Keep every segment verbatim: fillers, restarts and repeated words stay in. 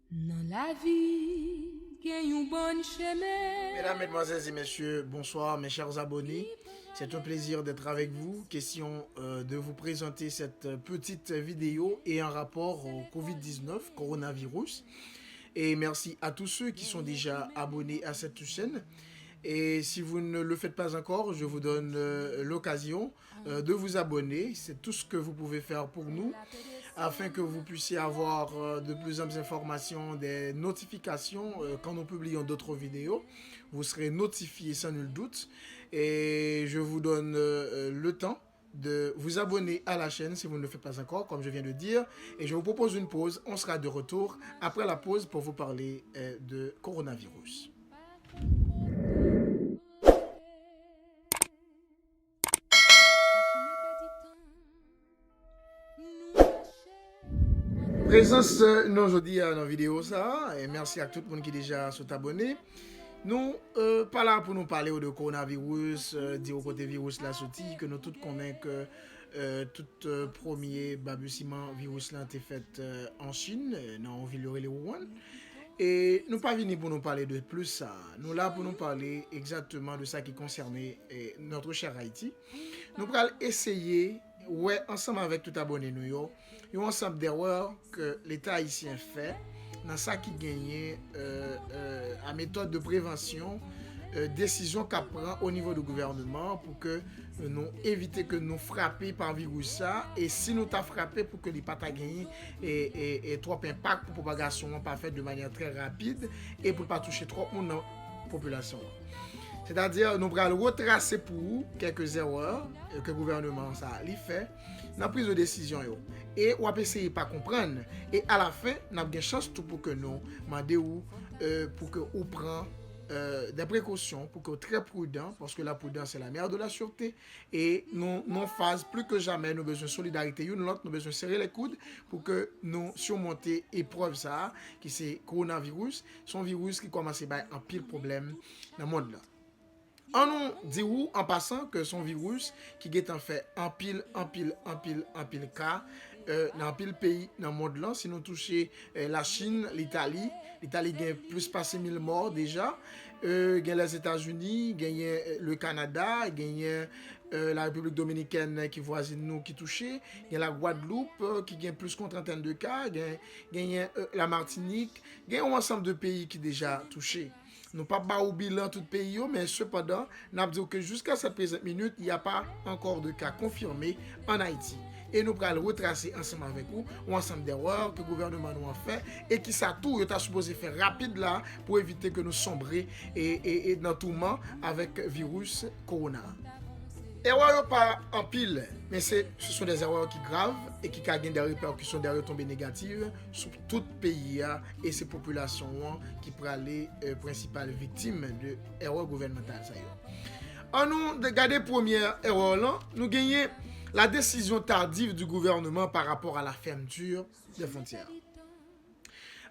Nan lavi, gen yon bann chemen. Mesdames, Mesdemoiselles et Messieurs, bonsoir mes chers abonnés. C'est un plaisir d'être avec vous. Question euh, de vous présenter cette petite vidéo et en rapport au covid dix-neuf, coronavirus. Et merci à tous ceux qui sont déjà abonnés à cette chaîne. Et si vous ne le faites pas encore, je vous donne euh, l'occasion euh, de vous abonner. C'est tout ce que vous pouvez faire pour nous afin que vous puissiez avoir euh, de plus en plus d'informations, des notifications euh, quand nous publions d'autres vidéos. Vous serez notifié sans nul doute. Et je vous donne euh, le temps de vous abonner à la chaîne si vous ne le faites pas encore, comme je viens de dire. Et je vous propose une pause. On sera de retour après la pause pour vous parler euh, de coronavirus. Prezans euh, nou jodi a nan videyo sa a, e mèsi ak tout moun ki deja sot abone. Nou euh, pa la pou nou pale w de kowonaviris, euh, di w kote viris la soti, ke nou tout konnen ke euh, tout euh, premye babisiman viris la te fèt euh, an Chin, euh, nan yon vil yo rele Wuhan. E nou pa vini pou nou pale de plis sa. Nou la pou nou pale egzakteman de sa ki konsène eh, notre cher Haïti. Nou pral eseye wè ansanm avèk tout abone nou yo yon ansanm derè ke Leta ayisyen fè nan sa ki genyen euh, euh, a metòd de prevansyon euh, desizyon k ap pran o nivo de gouvèneman pou ke nou evite ke nou frape pa viris sa, e si nou ta frape pou ke li pa ta genyen e, e, e twòp enpak pou pwopagasyon an pa fèt de manyè trè rapid e pou l pa touche twòp moun nan popilasyon an. Sètadi, nou pral retrase pou ou kèk erè ke gouvèneman sa li fè nan priz de desizyon yo. E w ap eseye pa konprann. E alafen, n ap gen chans tou pou ke nou mande ou euh, pou ke ou pran euh, des précautions, pou ke w trè pridan, paske la prudence est la mère de la sûreté. E nou nan faz pli ke jamè nou bezwen solidarite youn lòt, nou bezwen sere lè koud pou ke nou simonte eprèv sa a ki se kowonaviris. Se yon viris ki kòmanse bay anpil pwoblèm nan mond lan. An nou di ou an pasan ke se yon viris ki gentan fè anpil, anpil, anpil, anpil ka euh, nan anpil peyi nan mond lan. Si nou touche euh, Lachin, Litali, Litali gen plis pase mil mò deja. Euh, gen Lèzetazini, genyen euh, le Kanada, genyen euh, la Repiblik Dominikèn ki vwazin nou ki touche, gen la Gwadloup euh, ki gen plis kon trantèn de ka, gen, genyen euh, la Matinik, gen yon ansanm de peyi ki deja touche. Nou p ap ba ou bilan tout peyi yo, men sepandan, n ap di w ke jusqu'à cette présente minute, il n'y a pas encore de cas confirmés en Haïti. E nou pral retrase ansanm avèk ou yon ansanm derè ke gouvèneman nou an fè e ki sa tou yo ta sipoze fè rapid la pou evite ke nou sonbre e, e, e nan touman avèk viris kowona. Erè yo pa anpil, men se ce sont des erreurs ki grav e ki ka gen de repèkisyon, de retonbe negatif sou tout peyi a e se popilasyon an ki prale euh, prensipal viktim de erè gouvènmantal sa yo. An nou gade premyè erè lan, nou genyen la décision tardive du gouvernement par rapport à la fermeture des frontières.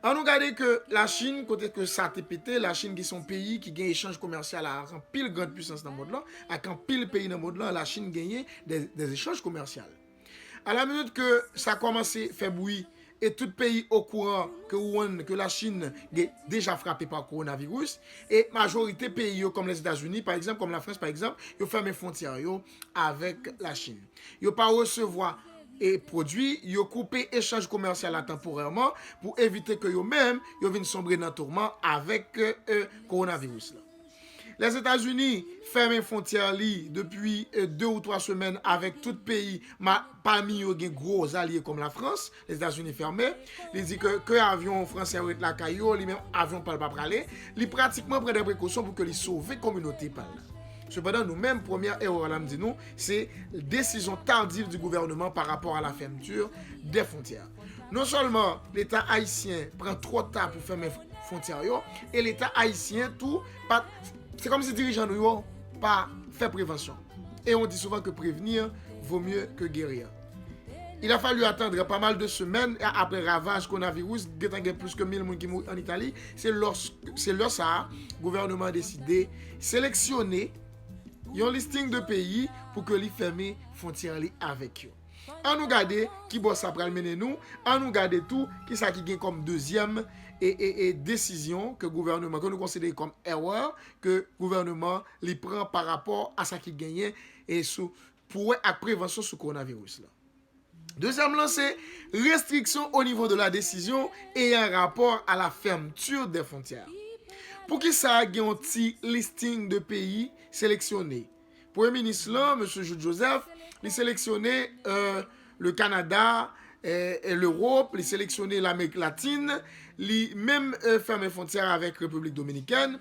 An nou gade ke Lachin, kote ke sa te pete, Lachin ki se yon peyi ki gen echanj komèsyal ak anpil grand pwisans nan mond lan, ak anpil peyi nan mond lan, Lachin genyen de, de echanj komèsyal. A la minit ke sa kòmanse fè bri e tout peyi okouran ke Wuhan, ke Lachin gen deja frape pa kowonaviris, e majorite peyi yo kòm Lèzetazini pa egzanp, kòm Lafrans pa egzanp, yo fèmen fwontyè yo avèk Lachin. Yo pa resevwa e pwodui, yo koupe echanj komèsyal la tanporèman pou evite ke yo menm yo vin sonbre nan touman avèk e, kowonaviris la. Lèzetazini fèmen fwontyè li depi e, de ou twa semèn avèk tout peyi, ma, pami yo gen gwo zalye kòm Lafrans. Lèzetazini fèmen. Li di ke, ke avyon fransè yo ret lakay yo, li menm avyon pa l pa prale. Li pratikman pran de prekosyon pou ke li sove kominote pa l la. Sepandan, nou menm, premyè erè la m di nou, se décision tardive du gouvernement par rapport à la fermeture des frontières. Non sèlman Leta ayisyen pran twò ta pou fèmen fwontyè yo, e Leta ayisyen tou pa, se kòmsi dirijan nou yo pa fè prevansyon. Et on dit souvent que prévenir vaut mieux que guérir. Il a fallu attendre pas mal de semaines après ravaj kowonaviris, gentan gen plis ke mil moun ki mouri an Itali. Se lè, se lè sa a, gouvèneman an deside seleksyone yon listing de peyi pou ke li fèmen fwontyè li avèk yo. An nou gade ki bò sa pral mennen nou, an nou gade tou kisa ki gen kòm dezyèm e, e, e desizyon ke gouvènman, ke nou konsidere kòm erè ke gouvènman li pran pa rapò a sa ki genyen e sou, pou wè ak prevansyon sou kowonaviris la. Dezyèm lan se restriction au niveau de la décision ayant rapport à la fermeture des frontières. Poukisa gen yon ti listing de peyi seleksyone? Premye minis lan, mesye Jouthe Joseph, li seleksyone euh, le Kanada, euh, Lewòp, li seleksyone Lamerik Latin, li menm euh, fèmen fwontyè avèk Repiblik Dominikèn.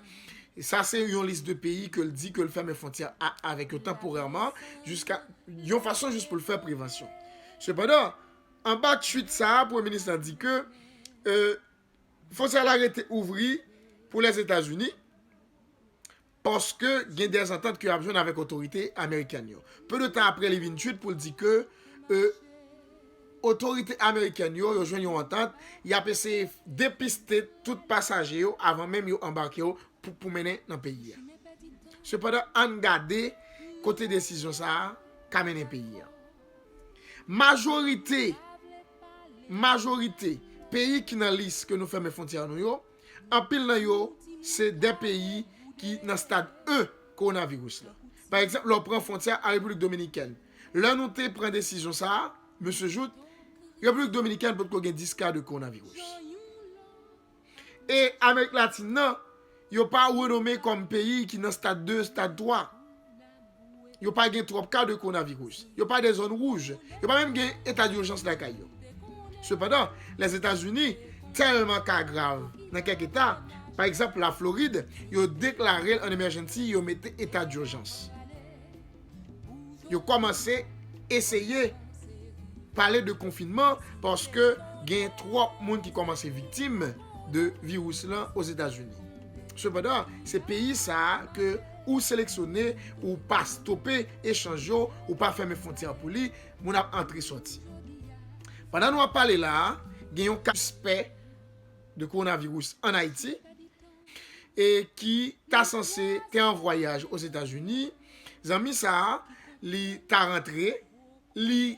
E sa se yon lis de peyi ke l di ke l fèmen fwontyè a avèk yo tanporèman, jiska yon fason jis pou l fè prevansyon. Sepandan, anba tweet sa a, premye minis lan di ke euh, fwontyè la rete ouvri pou Lèzetazini, paske gen de zantant ke y ap jwenn avèk otorite amerikèn yo. Pe de tan apre, li vin tweet pou l di ke euh, otorite amerikèn yo, yo jwenn yon antant, y ap eseye depiste tout pasaje yo avan menm yo anbake yo pou, pou mennen nan peyi a. Sepandan, ann gade kote desizyon sa a ka mennen peyi a. Majorite, majorite peyi ki nan lis ke nou fèmen fwontyè nou yo, anpil nan yo se de peyi ki nan stad en kowonaviris la. Pa egzanp, lè w pran fwontyè a Repiblik Dominikèn, lè nou te pran desizyon sa a, mesye Jouthe, Repiblik Dominikèn potko gen dis ka de kowonaviris. E Amerik Latin nan, yo pa renome kòm peyi ki nan stad de, stad twa. Yo pa gen twòp ka de kowonaviris. Yo pa de zòn wouj. Yo pa menm gen eta dijans lakay yo. Sepandan, Lèzetazini, tèlman ka grav nan kèk eta, pa egzanp, Laflorid, yo deklare l an emergency, yo mete eta dijans. Yo kòmanse eseye pale de konfinman paske gen twòp moun ki kòmanse viktim de viris lan Ozetazini. Sepandan, se peyi sa a ke ou seleksyone, ou pa stope echanj yo, ou pa fèmen fwontyè pou li, moun ap antre sòti. Pandan nou ap pale la a, gen yon ka sispè de kowonaviris ann Ayiti e ki ta sanse te an vwayaj Ozetazini. Zanmi sa a, li ta rantre, li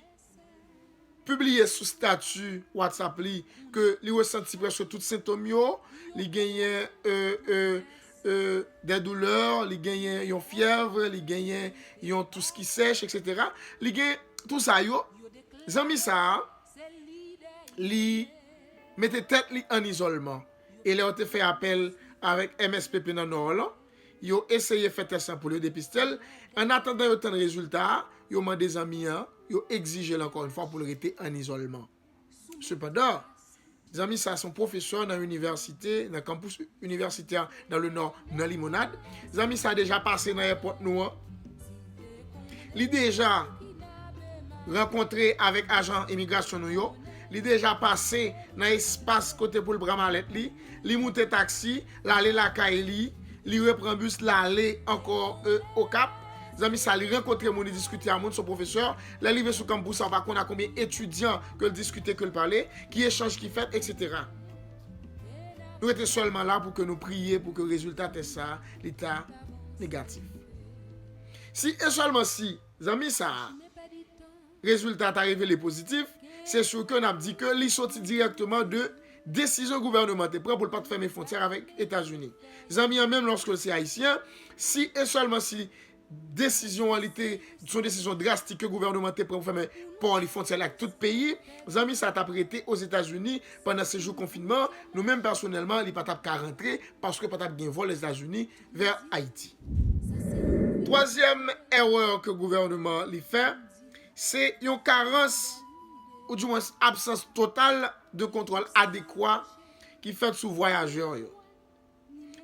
pibliye sou stati WhatsApp li ke li resanti prèske tout sentòm yo. Li genyen euh, euh, euh, de doulè, li genyen yon fyèv, li genyen yon tous ki sèch, etsetera. Li gen tout sa yo. Zanmi sa a, li mete tèt li an izòlman. E lè yo te fè apèl avèk M S P P nan Nò lan, yo eseye fè tès lan pou yo depiste l. Annatandan yo tann rezilta a, yo mande zanmi an, yo egzije l ankò yon fwa pou l rete an izòlman. Sepandan, zanmi sa se yon pwofesè nan inivèsite, nan kanpous inivèsitè dans le Nord, nan Limonad. Zanmi sa deja pase nan èpòt nou an. Li deja rankontre avèk ajan imigrasyon nou yo. Li deja pase nan espas kote pou l pran malèt li. Li moute taksi, l ale lakay li. Li repran bis, l ale ankò euh, Okap. Zanmi sa, li rankontre moun, li diskite a moun, se yon pwofesè. Lè l rive sou kanpous la, ou pa konn a konbyen etidyan ke l diskite, ke l pale, ki echanj ki fèt, etsetera. Nou rete sèlman la pou ke nou priye pou ke rezilta tès sa a, li ta negatif. Si e sèlman si zanmi sa a, rezilta ta revele pozitif, se si ke n ap di ke li soti dirèkteman de desizyon gouvènman te pran pou l pa t fèmen fwontyè avèk Etazini. Zanmi an menm, lòske l se ayisyen, si e sèlman si desizyon an li te, se yon desizyon drastik ke gouvènman te pran pou fèmen pò li, fwontyè li ak tout peyi, zanmi sa t ap rete Ozetazini pandan sejou konfinman, nou menm pèsonèlman, li pa t ap ka rantre paske pa t ap gen vòl Etazini vè Ayiti. Twazyèm erè ke gouvènman li fè, se yon karans, oudimwens absans total de kontwòl adekwa ki fèt sou vwayajè yo.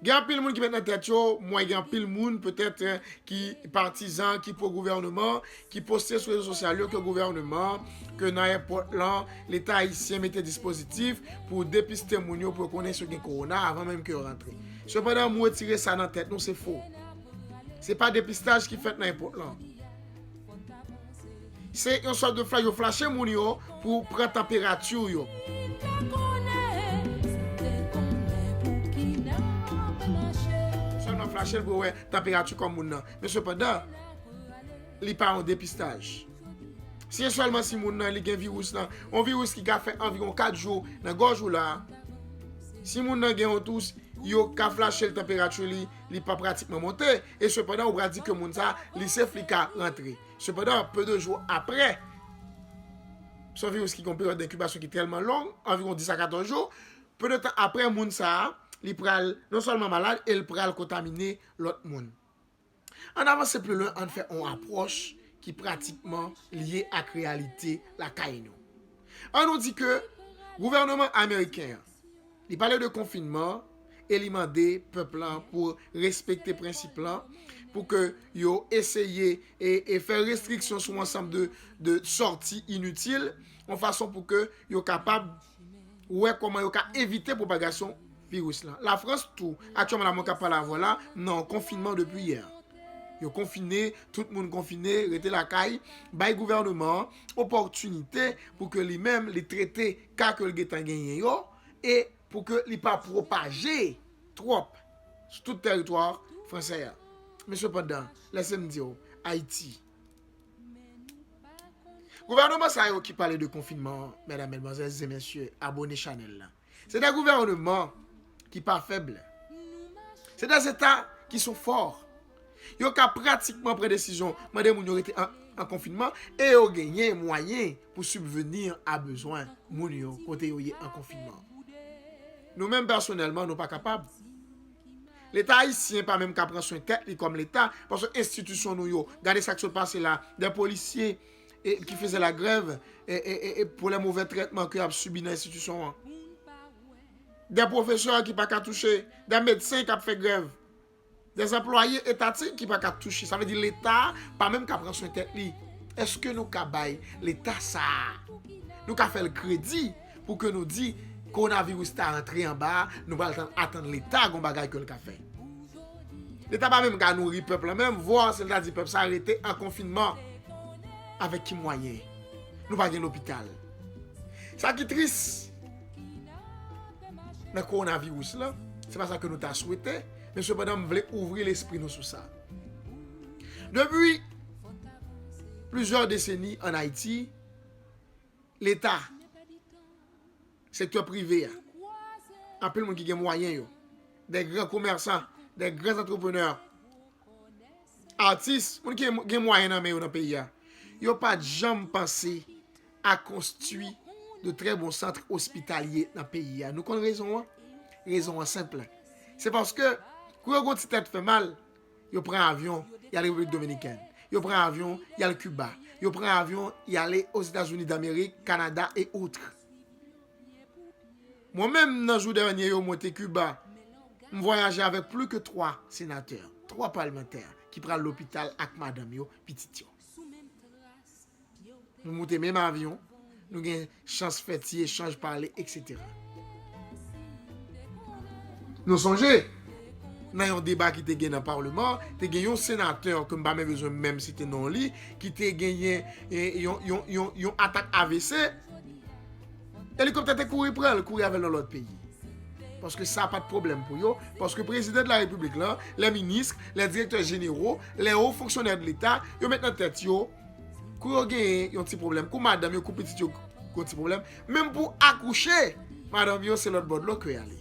Gen anpil moun ki met nan tèt yo, m wè gen anpil moun petèt eh, ki patizan, ki pwo gouvènman, ki poste sou rezo sosyal yo ke gouvènman, ke nan èpòt lan, Leta ayisyen mete dispozitif pou depiste moun yo pou yo konnen si yo gen kowona avan menm ke yo rantre. Sepandan, m retire sa nan tèt nou, se fo. Se pa depistaj ki fèt nan èpòt lan. Se yon sòt de fla-, yo flache moun yo pou pran tanperati yo. Sèlman flache l pou wè tanperati kò moun nan. Men sepandan, li pa yon depistaj. Se sèlman si moun nan li gen viris lan, yon viris ki ka fè anviwon kat jou nan gòj ou la. Si moun nan gen yon tous, yo ka flache l, tanperati li, li pa pratikman monte. E sepandan, ou pral di ke moun sa, li safe, li ka rantre. Sepandan, peu de jou apre, se yon viris ki gen yon peryòd denkibasyon ki tèlman long, anviwon dis a katòz jou, peu de tan apre, moun sa, li pral non sèlman malad, e l pral kontamine lòt moun. Ann avanse pli lwen, ann fè yon apwòch ki pratikman lye ak reyalite lakay nou. Ann nou di ke gouvènman ameriken an, li pale de konfinman e li mande pèp lan pou respekte prensip lan, pou ke yo eseye e, e fè restriksyon sou ansanm de, de sòti initil, yon fason pou ke yo kapab wè kòman yo ka evite pwopagasyon viris lan. Lafrans tou, aktyèlman la mwen k ap pale avè w la, nan yon konfinman depi yè. Yo konfine, tout moun konfine, rete lakay, bay gouvènman an opòtinite pou ke li menm li trete ka ke l gentan genyen yo, e pou ke li pa pwopaje twòp sou tout tèritwa fransè a. Men sepandan, lèse m di w, Ayiti. Gouvènman sa yo ki pale de konfinman, medam, medmwazèl, e mesye, abone chanèl la. Se de gouvènman ki pa fèb. Se de eta ki sont forts. Yo ka pratikman pran desizyon, mande moun yo rete an, an konfinman, e yo genyen mwayen pou sibveni a bezwen moun yo kote yo ye an konfinman. Nou menm pèsonèlman, nou pa kapab. Leta ayisyen pa menm ka pran swen tèt li kòm Leta, paske enstitisyon nou yo, gade sa k sot pase la, de polisye e, ki fè la grèv e, e, e, e pou lè movè trètman ke y ap sibi nan enstitisyon an. De pwofesè ki pa ka touche, de medsen k ap fè grèv, de anplwaye etatik ki pa ka touche. Sa vle di Leta pa menm ka pran swen tèt li. Èske nou ka bay Leta sa a, nou ka fè l kredi pou ke nou di kowonaviris ta rantre anba a, nou pral tann, atann Leta gon bagay ke l ka fè? Leta pa menm ka nouri pèp lan menm, vwa se l ta di pèp sa rete an konfinman. Avèk ki mwayen? Nou pa gen lopital. Sa ki tris nan kowonaviris lan, se pa sa ke nou ta swete, men sepandan m vle ouvri lespri nou sou sa. Depi plizyè deseni ann Ayiti, Leta, sektè prive a, anpil moun ki gen mwayen yo, de gran komèsan, de gran antreprenè, atis, moun ki gen mwayen nan men yo nan peyi a, yo pa t janm panse a konstwi de trè bon sant ospitalye nan peyi a. Nou konn rezon an? Rezon an senp. Se paske, kou yo gon ti tèt fè mal, yo pran avyon, y al Repiblik Dominikèn. Yo pran avyon, y al Kiba. Yo pran avyon, y ale Ozetazini Damerik, Kanada e otre. Mwen menm, nan jou dènye yo, mwen te Kiba. M vwayaje avèk plis ke twa senatè, twa palmantè ki pral lopital ak madanm yo, pitit yo. Nou moute menm avyon, nou gen chans fè ti echanj, pale, etsetera. Nou sonje, nan yon deba ki te gen nan Palman, te gen yon senatè ke m pa menm bezwen menm site non li, ki te genyen, e, yon, yon, yon, yon atak A V C, elikoptè te kouri pran l, kouri avè l nan lòt peyi. Paske sa pa t pwoblèm pou yo, paske prezidan de la repiblik lan, lè minis, lè direktè jenero, lè wo fonksyonè de leta, yo met nan tèt yo, kou yo genyen yon ti pwoblèm, kou madanm yo, kou pitit yo, yon ti pwoblèm, menm pou akouche, madanm yo se lòt bò dlo ke y ale.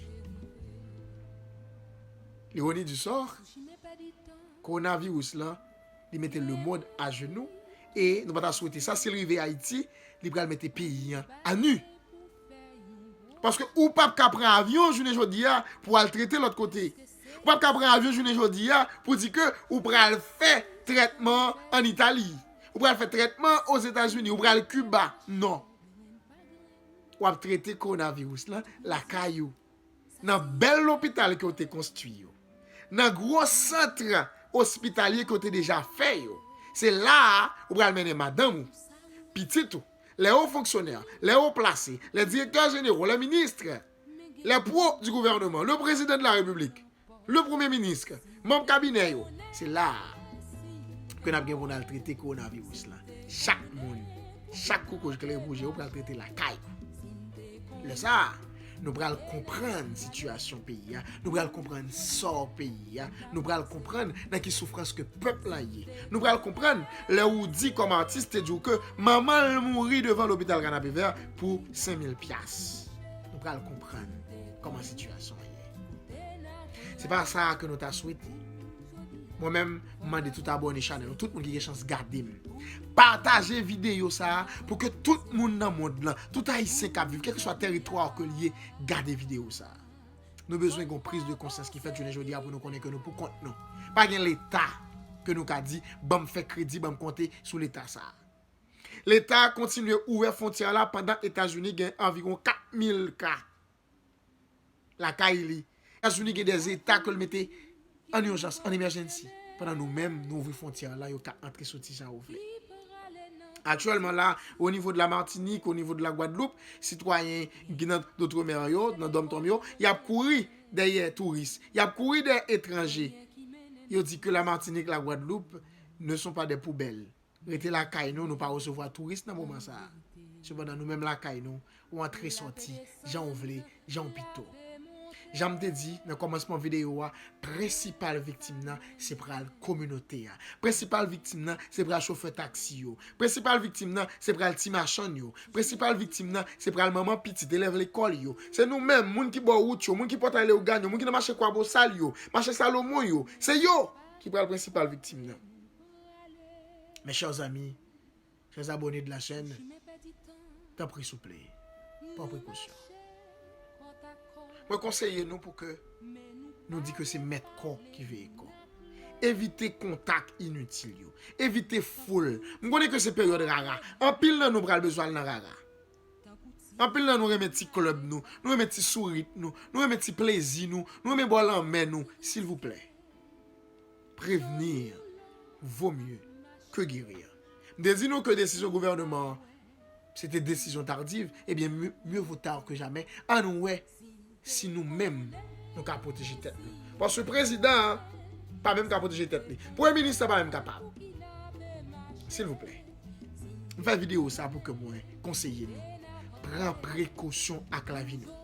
Lironi di sò, kowonaviris lan, li mete lemonn ajenou, e nou pa ta swete sa, si l rive Ayiti, li pral mete peyi an a nu. Paske ou p ap ka pran avyon jounen jodi a pou al trete lòt kote. Ou p ap ka pran avyon jounen jodi a pou di ke ou pral fè trètman an Itali. Ou pral fè trètman Ozetazini, ou pral Kiba. Non. W ap trete kowonaviris lan lakay ou. Nan bèl lopital ke w te konstwi yo. Nan gwo sant ospitalye ke w te deja fè yo. Se la a ou pral mennen madanm ou, pitit ou, lè wo fonksyonè, lè wo plase, lè direktè jenero, lè minis, lè pro di gouvènman, le président de la République, le premye minis, manm kabinè yo. Se la a ke n ap gen pou n al trete kowonaviris lan. Chak moun, chak koukouj klere bouje, ou pral trete lakay ou. Lè sa a, Nou pral konprann sitiyasyon peyi a, nou pral konprann sò peyi a, nou pral konprann nan ki soufrans ke pèp la ye. Nou pral konprann lè ou di kòm atis te di w ke manman l mouri devan lopital Kanapevè pou senk mil pyas. Nou pral konprann kòman sitiyasyon an ye. Se pa sa ke nou ta swete. Mwen menm, m mande tout abòne chanèl ou, tout moun ki gen chans gade m, pataje videyo sa a pou ke tout moun nan mond lan, tout Ayisyen k ap viv, kèlkeswa tèritwa ke l ye, gade videyo sa a. Nou bezwen gen yon priz de konsyans ki fèt jounen jodi a pou nou konnen ke nou pou kont nou. Pa gen Leta ke nou ka di, ban m fè kredi, ban m konte sou Leta sa a. Leta kontinye ouvè fwontyè la pandan Etazini gen anviwon kat mil ka lakay li. Etazini gen de eta ke l mete an ijans, an emèjènsi. Pandan nou menm, nou ouvri fwontyè la, yo ka antre soti jan yo vle. Aktyèlman la, o nivo de la Matinik, o nivo de la Gwadloup, sitwayen ki nan Dotremè yo, nan dòmtòm yo, y ap kouri dèyè touris, y ap kouri dèyè etranje. Yo di ke la Matinik, la Gwadloup ne sont pas des poubelles. Rete lakay nou, nou pa resevwa touris nan moman sa a. Sepandan, nou menm lakay nou, ou antre sòti, jan w vle, jan w pito. Jan m te di nan kòmansman videyo a, prensipal viktim nan se pral kominote a. Prensipal viktim nan se pral chofè taksi yo. Prensipal viktim nan se pral ti machann yo. Prensipal viktim nan se pral manman pitit, elèv lekòl yo. Se nou menm, moun ki bò wout yo, moun ki pòtay Leyogàn yo, moun ki nan mache Kwabosal yo, mache Salomon yo. Se yo ki pral prensipal viktim nan. Mes chers amis, chers abonnés de la chaîne, tanpri souple, pran prekosyon. Mwen konseye nou pou ke nou di ke se mèt kò ki veye kò. Evite kontak initil yo. Evite foul. M konnen ke se peryòd rara. Anpil nan nou pral bezwen al nan rara. Anpil nan nou renmen ti klèb nou, nou renmen ti sourit nou, nou renmen ti plezi nou, nou renmen bò lanmè nou, silvouplè. Prévenir vaut mieux que guérir. M te di nou ke desizyon gouvènman an, se te desizyon tardiv, ebyen, mieux, mieux vaut tard que jamais. Ann wè si nou menm, nou ka pwoteje tèt nou. Paske prezidan an pa menm ka pwoteje tèt li. Premye minis lan pa menm kapab. Silvouplè. M fè videyo sa pou ke mwen konseye nou. Pran prekosyon ak lavi nou.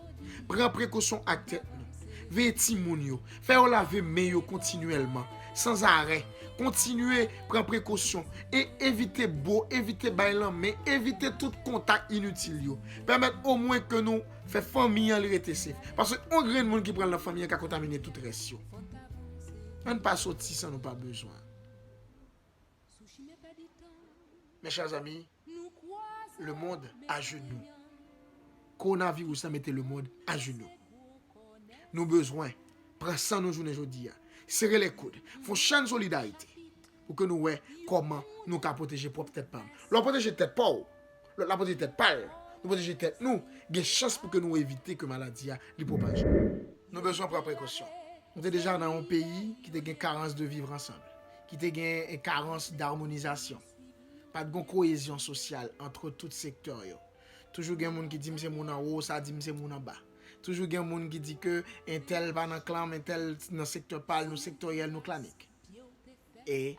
Pran prekosyon ak tèt nou. Veye timoun yo. Fè yo lave men yo kontinyèlman, sanzarè. Kontinye pran prekosyon e evite bo, evite bay lanmen, evite tout kontak initil yo. Pèmèt omwen ke nou fè fanmi an li rete sef. Paske yon grenn moun ki pran l nan fanmi an ka kontamine tout rès yo. Ann pa soti san nou pa bezwen. Mes chers amis, le monde à genoux. Kowonaviris la mete le monde à genoux. Nou bezwen pran san nou jounen jodi a. Sere lè koud. Fè yon chenn solidarite. Pou ke nou wè kòman nou ka pwoteje pwòp tèt pa nou. Lè w pwoteje tèt pa w, lòt la pwoteje tèt pa l. Nou pwoteje tèt nou, gen chans pou ke nou evite ke maladi a li pwopaje. Nou bezwen pran prekosyon. Nou te deja nan yon peyi ki te gen karans de vivre ensemble, ki te gen karans d'harmonisation. Pa t gen yon koyezyon sosyal ant tout sektè yo. Toujou gen moun ki di m se moun anwo, sa di m se moun anba. Toujou gen moun ki di ke entèl pa nan klan, entèl nan sektè pa l, nou sektoryèl, nou klanik. E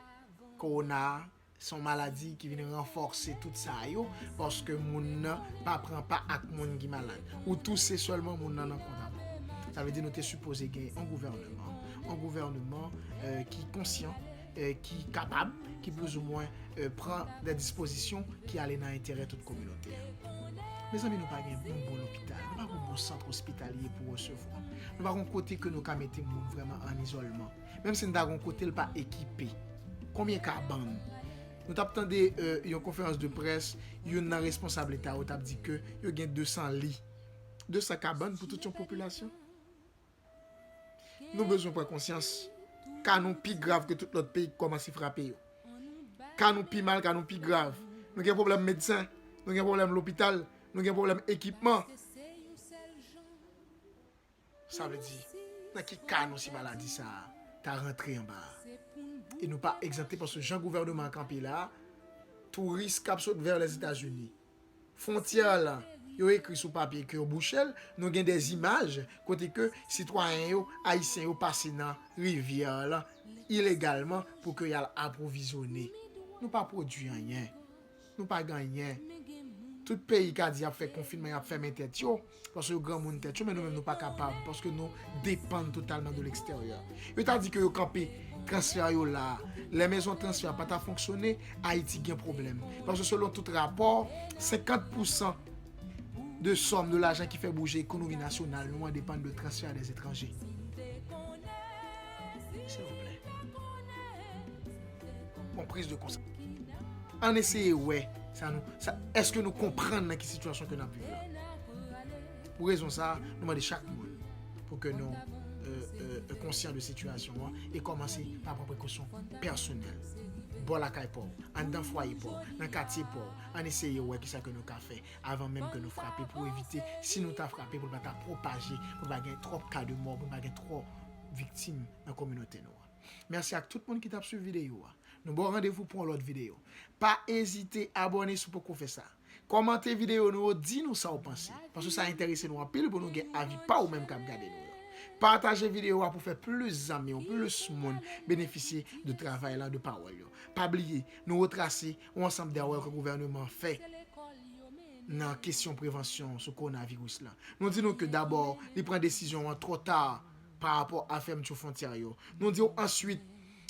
kowona a, se yon maladi ki vin ranfòse tout sa yo, paske moun nan pa pran pa ak moun ki malad. Ou touse sèlman, moun nan nan kont avè w. Sa vle di nou te sipoze gen yon gouvènman, yon gouvènman, euh, ki konsyan, euh, ki kapab, ki plizoumwen, euh, pran de dispozisyon ki ale nan enterè tout kominote a. Mezanmi, nou pa gen yon bon lopital, nou pa gen yon bon sant ospitalye pou resevwa. Nou pa gen yon kote ke nou ka mete moun vrèman an izòlman. Menm si n ta gen yon kote, l pa ekipe. Konbyen kabann? Nou t ap tande, euh, yon konferans de près, youn nan responsab Leta yo t ap di ke yo gen de san li. De san kabann pou tout yon popilasyon? Nou bezwen pran konsyans. Ka nou pi grav ke tout lòt peyi ki kòmanse frape yo. Ka nou pi mal, ka nou pi grav. Nou gen pwoblèm medsen, nou gen pwoblèm lopital, nou gen pwoblèm ekipman. Sa vle di, nan ki ka nou si maladi sa a ta rantre anba a? E nou pa egzante paske jan gouvènman an kanpe la, touris k ap sot vè Lèzetazini, fwontyè lan, yo ekri sou papye ke yo bouche l, nou gen de imaj kote ke sitwayen yo, ayisyen yo pase nan rivyè lan ilegalman pou ke y al apwovizyone. Nou pa pwodui anyen. Nou pa gen anyen. Tout peyi ka di y ap fè konfinman, y ap fèmen tèt yo, paske yo granmoun tèt yo, men nou menm nou pa kapab, paske nou depann totalman de leksteryè. Yo ta di ke yo kanpe transfè yo la. Lè mezon transfè pa ta fonksyone, Ayiti gen pwoblèm. Paske selon tout rapò, senkant pousan de sòm de lajan ki fè bouje ekonomi nasyonal nou an depann de transfè dè etranje. Silvouplè. Bon, priz de konsyans. Ann eseye wè sa nou, sa, èske nou konprann nan ki sitiyasyon ke n ap viv la. Pou rezon sa, nou mande chak moun pou ke nou euh, euh, konsyan de sitiyasyon an e kòmanse pa pran prekosyon pèsonèl. Bò lakay pa w, anndan fwaye pa w, nan katye pa w, ann eseye wè kisa ke nou ka fè avan menm ke nou frape pou evite, si nou ta frape, pou l pa ta pwopaje, pou l pa gen twòp ka de mò, pou l pa gen twòp viktim nan kominote nou an. Mèsi ak tout moun ki t ap swiv videyo a. Nou ba w randevou pou yon lòt videyo. Pa ezite abòne si w poko fè sa. Kòmante videyo nou yo, di nou sa w panse. Paske sa enterese nou anpil pou nou gen avi pa ou menm k ap gade nou yo. Pataje videyo a pou fè plis zanmi w, plis moun benefisye de travay la, de pawòl yo. Pa bliye, nou retrase yon ansanm de erè ke gouvènman an fè nan kesyon prevansyon sou kowonaviris la. Nou di nou ke dabò, li pran desizyon an twò ta pa rapò a fèmti fwontyè yo. Nou di w answit,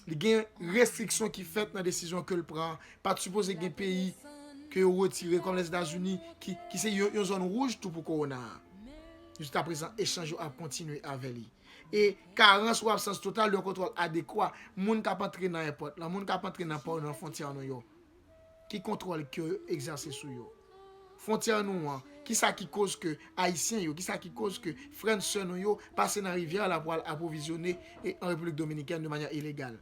li gen restriksyon ki fèt nan desizyon ke l pran. Pa t sipoze gen peyi ke yo retire kòm Lèzetazini ki, ki se yon, yon zòn wouj tou pou kowona a. Jiskaprezan, echanj yo ap kontinye avè li. E karans ou absans total de yon kontwòl adekwa, moun k ap antre nan èpòt la, moun k ap antre nan pò, nan fwontyè nou yo, ki kontwòl ke yo egzèse sou yo? Fwontyè nou an, kisa ki koz ke Ayisyen yo, kisa ki koz ke frè n sè nou yo pase nan rivyè la pou al apwovizyone e an Repiblik Dominikèn de manyè ilegal?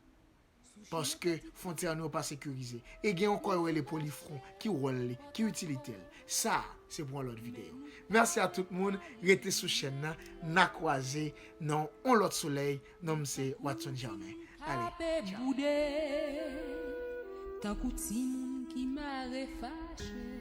Paske fwontyè nou yo pa sekirize. E gen yon kò yo rele Polifwon, ki wòl li, ki itilite l? Sa, se pou yon lòt videyo. Mèsi a tout moun, rete sou chèn nan, n a kwaze nan yon lòt solèy, non m se Watson Germain. Ale, tchaw. Tankou timoun ki mare fache.